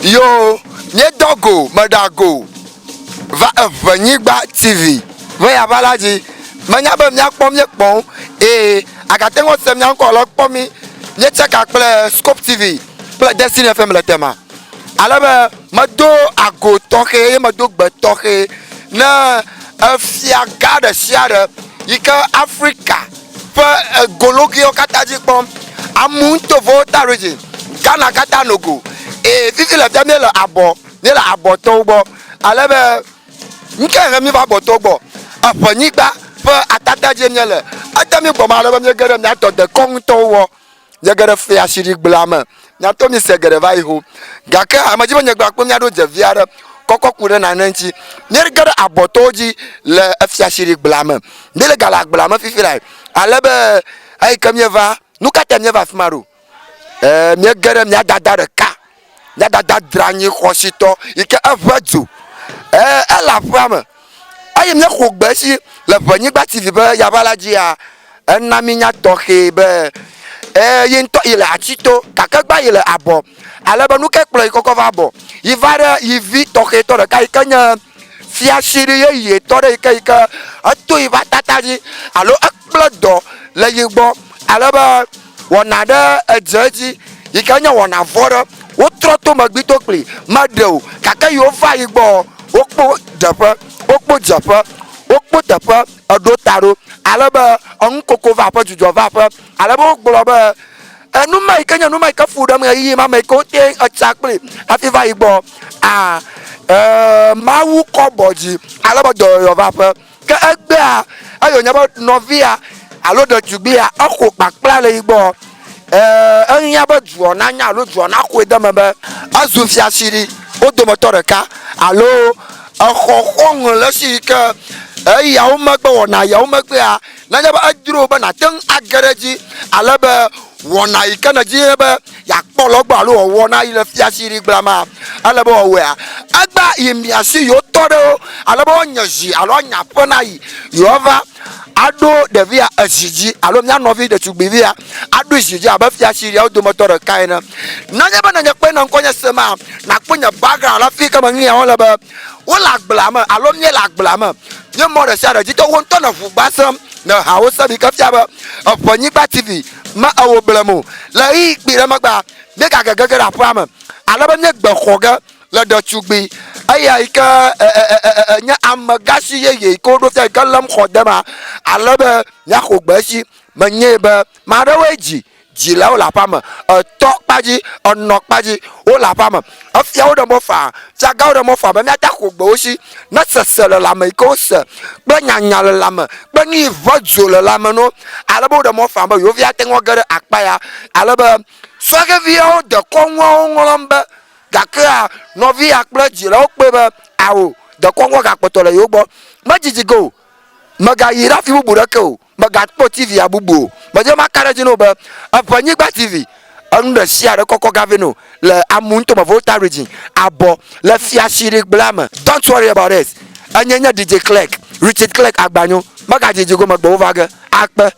Yoo, míedɔ go, meɖa go va Eʋenyigba TV ƒe yava la dzi. Menya be míakpɔ míekpɔm eye agate ŋu ase mía ŋkɔ alo kpɔ mí míetsaka kple Scope TV kple Destiny FM le tema. Ale be medo ago tɔxɛ eye medo gbe tɔxɛ ne efia gã ɖe sia ɖe yi ke Afrika ƒe gologiwo katã dzi kpɔm. Amu ŋutovowo ta region, Ghana katã no go. Eye fifi le fia míele abɔ, míele abɔtɔwo gbɔ. Ale be nuke he míva abɔtɔwo gbɔ? Eƒenyigba ƒe atata dzie míele. Ede mí gbɔme ale be míege ɖe mía tɔ dekɔnutɔwo wɔ. Míege ɖe fiasiɖigblea me. Míatɔ míse geɖe va yi ho. Gake ame dzi be nye gba kple míaɖo dze vi aɖe kɔkɔ ku ɖe nane ŋuti. Míege ɖe abɔtɔwo dzi le efiasiɖigblea me. Míele gale agblea me fifi lae. Ale be eyi ke míeva, nu ka ta míeva afi ma ɖo? E, míege ɖe mía dada ɖeka, mía dada dranyi xɔsitɔ yi ke eʋe dzo. E, ele aƒea me. Eye míexo gbe si le Ʋenyigba TV be yava la dzia, ena mínya tɔxɛ be e, yi ŋutɔ yi le atito gake gba yi le abɔ. Ale be nu ke kplɔ yi kɔkɔ va abɔ. Yi va ɖe yi vi tɔxɛtɔ ɖeka yi ke nye fiasiɖi yeyetɔ ɖe yi ke yi ke eto yi ƒe atata dzi alo ekple dɔ le yi gbɔ ale be wɔna ɖe edze edzi yi ke nye wɔna vɔ ɖe wotrɔ to megbi to kpli meɖe o gake yi wova yi gbɔ wokpo ɖeƒe wokpo dzeƒe wokpo teƒe eɖo ta ɖo ale be enukoko va aƒe dzudzɔ va aƒe ale be wogblɔ be Enu ma yi ke nye nu ma yi ke fu ɖem ɣeyiɣi ma me yi ke wote etsa kpli hafi va yi gbɔ. A e Mawu kɔ bɔ dzi ale be dɔyɔyɔ va ƒe. Ke egbea eye wònye be nɔvia alo ɖetugbia exo kpakpla le yi gbɔ. E ehiã be dua nanya alo dua naxɔe de eme be ezu fiasiɖi wo dometɔ ɖeka alo exɔ xɔŋ le esi yi ke eyawo megbe wɔna yawo megbea Nenye be edro be nàte ŋu age ɖe edzi ale be wɔna yi ke nèdi be yeakpɔ le egbɔ alo wɔwɔ na yi le fiasiɖigblea mea, ele be wɔwɔea, egbea yi mia si yewotɔ ɖe wo ale be woanye zi alo anye aƒe na yi yewoava aɖo ɖevia ezi dzi alo mía nɔvi ɖetugbivia aɖo zi dzi abe fiasiɖiawo dometɔ ɖeka ene. Nenye be nenye kpɔe ne ŋkɔnye sema, nàkpɔ nye background le afi yi ke menuyawo le be Wole agblea me alo míele agblea me. Nye mɔ ɖe sia ɖe dzi ke wò ŋutɔ nèʋu gba sem, nèha wo sem yi ke fia be eƒe nyigba TV me ewò blem o. Le ɣeyiɣi kpui ɖe megbea, míegage ge ɖe aƒea me ale be míegbe xɔ ge le ɖetugbui eya yi ke nye amegãsi yeye yi ke woɖo fia yi ke lém xɔ dem ale be míaxo gbe esi menyae be ame aɖewoe dzi Dzilawo le aƒea me, etɔ kpa dzi, enɔ kpa dzi, wole aƒea me. Efiawo ɖe mɔ faa, fiagãwo ɖe mɔ faa be míate axo gbe wo si ne sese le lãme yi ke wose kple nyanya le lãme kple nu yi ʋe dzo le lãme na wo ale be woɖe mɔ faa be yewo vi ate ŋu age ɖe akpa ya ale be sɔhɛviawo dekɔnuawo ŋlɔm be gakea nɔvia kple dzilawo kpɔe be ao dekɔnua gakpɔtɔ le yewo gbɔ. Medzidzi ge o. Mègayi ɖe afi bubu ɖeke o. Mègakpɔ TV-a bubu o. Medi be maka ɖe edzi na wò be Eʋenyigba TV, enu ɖe sia ɖe kɔkɔ gã vɛ na wò le Amu-Ntome Volta Region, abɔ le fiasiɖigblea me. Don't worry about it. Enye nye DJ Clerk, Richard Clerk Agbanyo. Megadidi go megbe wova ge. Akpe.